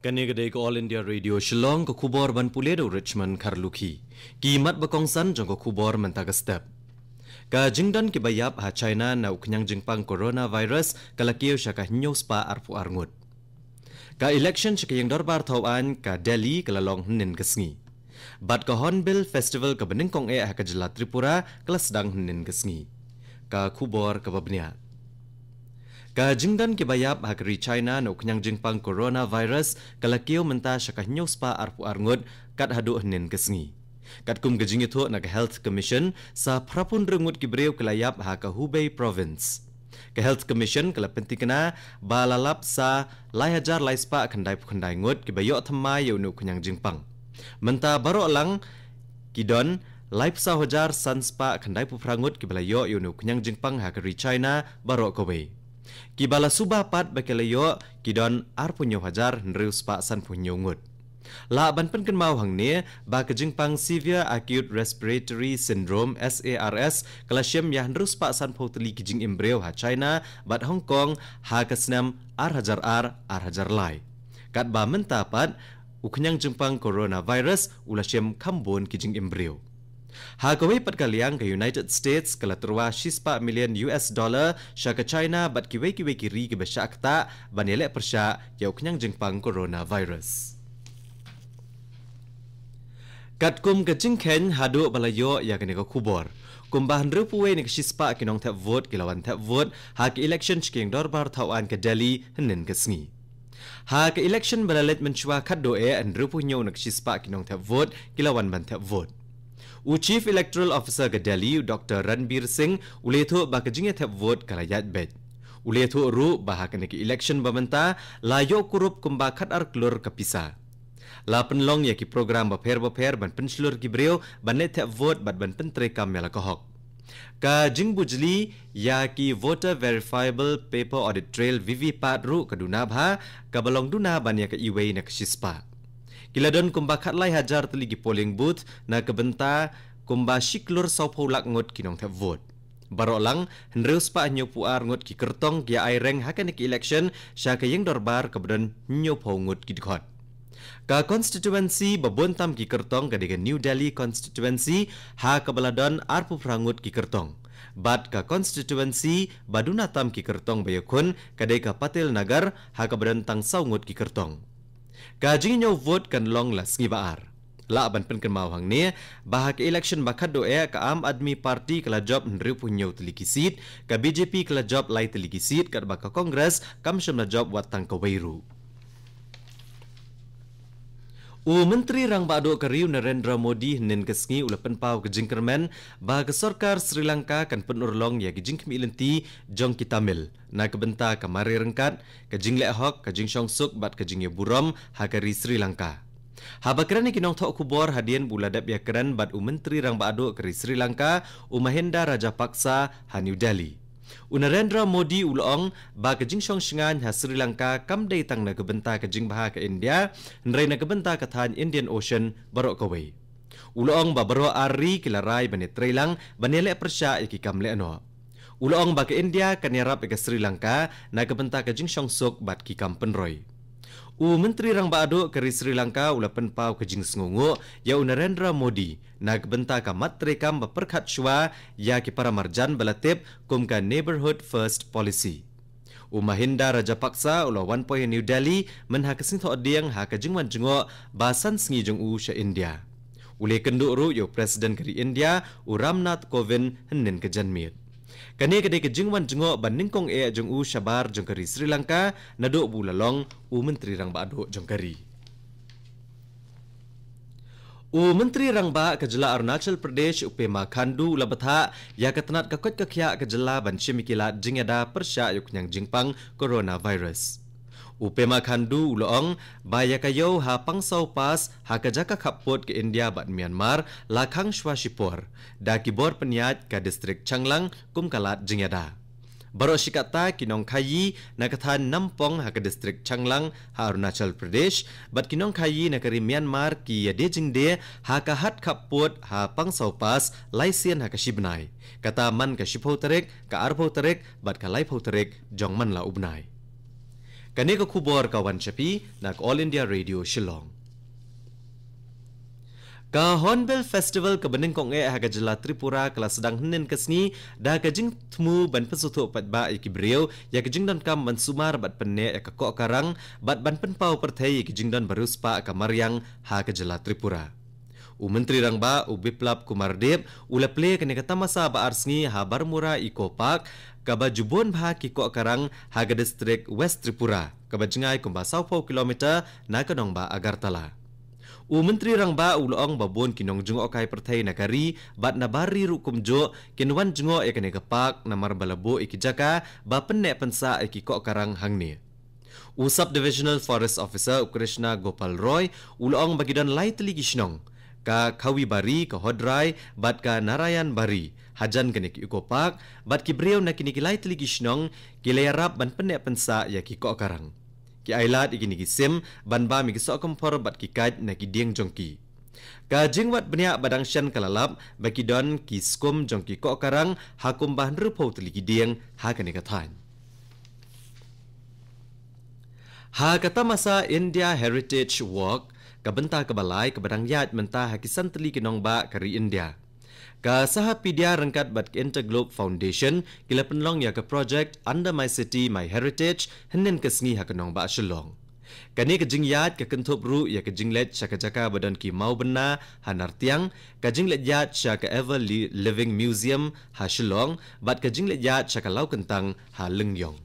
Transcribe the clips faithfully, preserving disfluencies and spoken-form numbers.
Kane ka dei ka All India Radio Shillong, ka khubor ban pule da u Richmond Kharlukhi. Ki mat ba kongsan jong ka khubor mynta ka step. Ka jingdon kiba ïap ha China na u khñiang jingpang coronavirus ka la kiew sha ka hynñiew spah arphew ar ngut. Ka election sha ka ïing dorbar thaw aiñ ka Delhi ka la long hynnin ka sngi. Bad ka Hornbill Festival kaba nyngkong eh ha ka jylla Tripura ka la sdang hynnin ka sngi. Ka khubor kaba bniah. Ka jingdon kiba ïap ha ka ri China na u khñiang jingpang coronavirus ka la kiew mynta sha ka hynñiew spah arphew ar ngut kat haduh hynnin ka sngi. Katkum ka jingïathuh na ka Health Commission, sa phra phew hynriew ngut ki briew ki la ïap ha ka Hubei Province. Ka Health Commission ka la pyntikna ba la lap sa lai hajar lai spah khyndai phew khyndai ngut kiba ïoh thymmai ïa une u khñiang jingpang. Mynta baroh lang ki don lai phew saw hajar san spah khyndai phew phra ngut kiba la ïoh ïa une u khñiang jingpang ha ka ri China baroh kawei. Kiba la suba pat ba ki la ïoh ki don ar phew hynñiew hajar hynriew spah san phew hynñiew ngut. Lah ban pynkynmaw hangne ba ka jingpang Severe Acute Respiratory Syndrome, SARS, ka la shem ïa hynriew spah san phew tylli ki jingim briew ha China bad Hong Kong ha ka snem ar hajar ar, ar hajar lai. Katba mynta pat, u khñiang jingpang coronavirus u la shem kham bun ki jingim briew. Ha kawei pat ka liang, ka United States ka la tyrwa shi spah million U S dollar sha ka China bad kiwei kiwei ki ri kiba shah ktah ban ïaleh pyrshah ïa u khñiang jingpang coronavirus. Katkum ka jingkheiñ haduh ba la ïoh ïa kane ka khubor, kumba hynriew phew wei na ka shi spah ki nongthep vote ki la wan thep vote ha ka election sha ka ïing dorbar thaw aiñ ka Delhi hynnin ka sngi. Ha ka election ba la leit mynshuwa khatduh eh, hynriew phew hynñiew na ka shi spah ki nongthep vote ki la wan ban thep vote. U Chief Electoral Officer ka Delhi, u Doctor Ranbir Singh, u la ïathuh ba ka jingïathep vote ka la ïaid beit. U la ïathuh ruh ba ha kane ka election ba mynta la ïoh kurup kumba khatar klur ka pisa. La pynlong ïa ki program bapher bapher ban pynshlur ki briew ban leit thep vote bad ban pyntreikam ïa la ka hok. Ka jingbujli ïa ki Voter Verifiable Paper Audit Trail, VVPAT, ruh ka duna bha, kaba long duna ban ïa ka iwei na ka shi spah. Ki la don kumba khatlai hajar tylli ki polling booth na ka bynta kumba shi klur saw phew lak ngut ki nongthep vote. Baroh lang, hynriew spah hynñiew phew ar ngut ki kyrtong ki ïa ai reng ha kane ka election sha ka ïing dorbar kaba don hynñiew phew ngut ki dkhot. Ka constituency ba bun tam ki kyrtong ka dei ka New Delhi constituency, ha kaba la don ar phew phra ngut ki kyrtong. Bad ka constituency ba duna tam ki kyrtong ba ïakhun ka dei ka Patel Nagar, ha kaba don tang saw ngut ki kyrtong. Ka jingñiew vote kan long la sngi ba ar. Lah ban pynkynmaw hangne ba ha ka election ba khatduh eh, ka Aam Aadmi Party ka la jop hynriew phew hynñiew tylli ki seat, ka BJP ka la jop lai tylli ki seat, katba ka Congress kam shym la jop wat tang kawei ruh. U Myntri Rangbah Duh ka ri, u Narendra Modi, hynnin ka sngi u la pynpaw ka jingkyrmen ba ka sorkar Sri Lanka kan pynurlong ïa ki jingkhmih lynti jong ki Tamil na ka bynta ka mare ryngkat, ka jingleh hok, ka jingshongsuk bad ka jingïaburom ha ka ri Sri Lanka. Haba kren ïa ki nongthoh khubor hadien ba u la dep ïakren bad u Myntri Rangbah Duh ka ri Sri Lanka, u Mahinda Rajapaksa, ha New Delhi, u Narendra Modi u la ong ba ka jingshong shngaiñ ha Sri Lanka kam dei tang na ka bynta ka jingbha ka India, hynrei na ka bynta ka thaiñ Indian Ocean baroh kawei. U la ong ba baroh ar ri ki la rai ban ïatreilang ban ïaleh pyrshah ïa ki kam lehnoh. U la ong ba ka India kan ïarap ïa ka Sri Lanka na ka bynta ka jingshongsuk bad ki kam pynroi. U Myntri Rangbah Duh ka ri Sri Lanka u la pynpaw ka jingsngewnguh ïa u Narendra Modi na ka bynta ka mat treikam ba pyrkhat shuwa ïa ki paramarjan ba la tip kum ka Neighbourhood First Policy. U Mahinda Rajapaksa u la wan poi ha New Delhi mynha ka Sngi Thohdieng ha ka jingwan jngoh ba san sngi jong u sha India. U la ïakynduh ruh ïa u President ka ri India, u Ram Nath Kovind, hynnin ka janmiet. Kane ka dei ka jingwan jngoh ba nyngkong eh jong u shabar jong ka ri Sri Lanka naduh ba u la long u Myntri Rangbah Duh jong ka ri. U Myntri Rangbah ka jylla Arunachal Pradesh, u Pema Khandu, u la bthah ïa ka tnat ka koit ka khiah ka jylla ban shim ïa ki lad jingïada pyrshah ïa u khñiang jingpang coronavirus. U Pema Khandu u la ong ba ïa ka ïew ha Pangsaw Pass ha ka jaka khappud ka India bad Myanmar la khang shuwa shipor da ki bor pynïaid ka distrik Changlang kum ka lad jingïada. Baroh shi katta ki nongkhaïi na ka thaiñ Nampong ha ka distrik Changlang ha Arunachal Pradesh bad ki nongkhaïi na ka ri Myanmar ki ïadie jingdie ha ka hat khappud ha Pangsaw Pass lai sien ha ka shi bnai, kata man ka shiphew tarik, ka arphew tarik bad ka laiphew tarik jong man la u bnai. Kane ka khubor ka wan sha phi na ka All India Radio Shillong. Ka Hornbill Festival kaba nyngkong eh ha ka jylla Tripura ka la sdang hynnin ka sngi da ka jingthmu ban pynsngewthuh paidbah ïa ki briew ïa ka jingdonkam ban sumar bad pynneh ïa ka koh ka rang bad ban pynpaw pyrthei ïa ka jingdon ba riewspah ka mariang ha ka jylla Tripura. U Myntri Rangbah u Biplab Kumar Deb u la plie kane ka tamasa ba ar sngi ha Barmura Eco Park, kaba ju bun bha ki koh ka rang ha ka distrik West Tripura, kaba jngai kumba sawphew kilometer na ka nongbah Agartala. U Myntri Rangbah u la ong ba bun ki nongjngohkai pyrthei na ka ri bad na bar ri ruh kumjuh kin wan jngoh ïa kane ka park namar ba la buh ïa ki jaka ba pynneh pynsah ïa ki koh ka rang hangne. U Sub Divisional Forest Officer u Krishna Gopal Roy u la ong ba ki don lai tylli ki shnong, ka Khawibari, ka Hodrai bad ka Narayanbari, hajan kane ka Eco Park, bad ki briew na kine ki lai tylli ki shnong ki la ïarap ban pynneh pynsah ïa ki koh ka rang. Ki ailad ïa kine ki sim ban bam ïa ki sohkymphor bad ki kait na ki dieng jong ki. Ka jingwad bniah ba dang shen ka la lap ba ki don ki skum jong ki koh ka rang ha kumba hynriewphew tylli ki dieng ha kane ka thaiñ. Ha ka tamasa India Heritage Walk, ka bynta kaba lai kaba dang ïaid mynta ha ki san tylli ki nongbah ka ri India, ka Sahapidia ryngkat bad ka Interglobe Foundation ki la pynlong ïa ka project Under My City, My Heritage hynnin ka sngi ha ka nongbah Shillong. Kane ka jingïaid ka kynthup ruh ïa ka jingleit sha ka jaka ba don ki mawbynna ha Nartiang, ka jingleit ïaid sha ka Ever Li-, Living Museum ha Shillong bad ka jingleit ïaid sha ka Lawkyntang ha Lyngiong.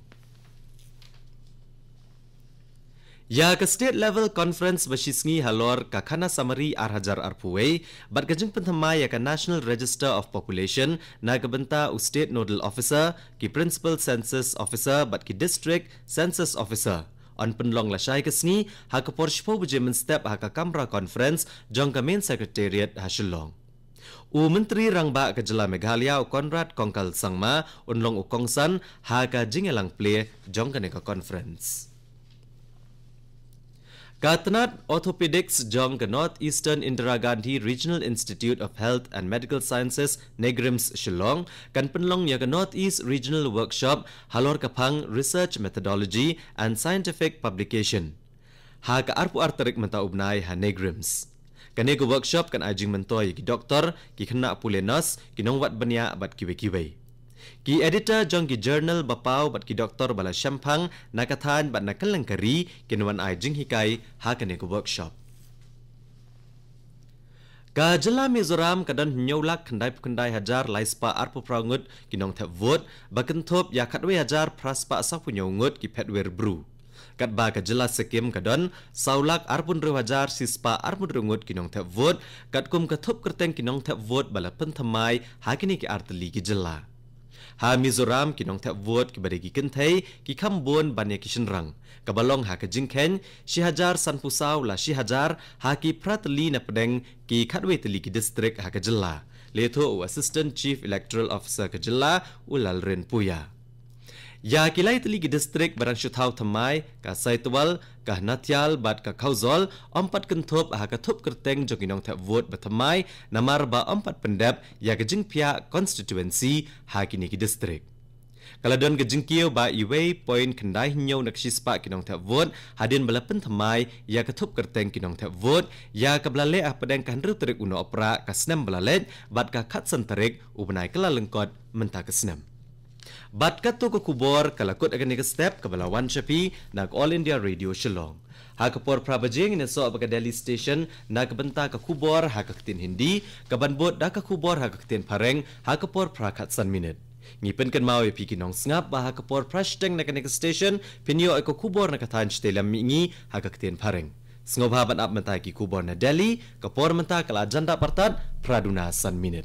Ïa ka State Level Conference ba shi sngi halor ka Khanasumari ar hajar arphew wei bad ka jingpynthymmai ïa ka National Register of Population na ka bynta u State Nodal Officer, ki Principal Census Officer bad ki District Census Officer yn pynlong lashai ka sngi ha ka por shiphew baje mynstep ha ka kamra conference jong ka Main Secretariat ha Shillong. U Myntri Rangbah ka jylla Meghalaya u Conrad Kongkal Sangma un long u kongsan ha ka jingïalang plie jong kane ka conference. Ka tnat Orthopedics jong ka North Eastern Indira Gandhi Regional Institute of Health and Medical Sciences, NEIGRIHMS Shillong, kan pynlong ïa ka North East Regional Workshop halor ka phang Research Methodology and Scientific Publication ha ka arphew ar tarik mynta u bnai ha NEIGRIHMS. Kane ka workshop kan ai jingmyntoi ïa ki doktor, ki khynnah pule nurse, ki nongwad bniah bad kiwei kiwei. Ki editor jong ki journal ba paw bad ki doktor ba la shemphang na ka thaiñ bad na kylleng ka ri kin wan ai jinghikai ha kane ka workshop. Ka jylla Mizoram ka don hynñiew lak khyndai phew khyndai hajar lai spah arphew phra ngut ki nongthep vote, ba kynthup ïa khatwei hajar phra spah sawphew hynñiew ngut ki phetwir bru. Katba ka jylla Sikkim ka don saw lak arphew hynriew hajar shi spah arphew hynriew ngut ki nongthep vote, katkum ka thup kyrteng ki nongthep vote ba la pynthymmai ha kine ki ar tylli ki jylla. Ha Mizoram ki nongthep vote kiba dei ki kynthei ki kham bun ban ïa ki shynrang, kaba long ha ka jingkheiñ shi hajar sanphew saw la shi hajar ha ki phra tylli na pdeng ki khatwei tylli ki distrik ha ka jylla, la ïathuh u Assistant Chief Electoral Officer ka jylla u Lalrin Puya. Ïa ki lai tylli ki distrik ba dang shu thaw thymmai, ka Saitual, ka Nathial bad ka Khawzawl, ym pat kynthup ha ka thup kyrteng jong ki nongthep vote ba thymmai namar ba ym pat pyndep ïa ka jingphiah constituency ha kine ki distrik. Ka la don ka jingkiew ba iwei point khyndai hynñiew na ka shi spah ki nongthep vote hadien ba la pynthymmai ïa ka thup kyrteng ki nongthep vote, ïa kaba la leh hapdeng ka hynriew tarik u Nohprah ka snem ba la leit bad ka khatsan tarik u bnai Kyllalyngkot mynta ka snem. Bad kato ka khubor ka la kut ha kane ka step kaba la wan sha phi na ka All India Radio Shillong. Ha ka por phra baje ngin ïasoh bad ka Delhi Station na ka bynta ka khubor ha ka ktien Hindi, kaban bud da ka khubor ha ka ktien Phareng ha ka por phra khatsan minit. Ngi pynkynmaw ïa phi ki nongsngap ba ha ka por phra shiteng na kane ka station phin ïoh ïa ka khubor na ka thaiñ shatei lam mihngi ha ka ktien Phareng. Sngewbha ban ap mynta ïa ki khubor na Delhi, ka por mynta ka la jan dap artat phra duna san minit.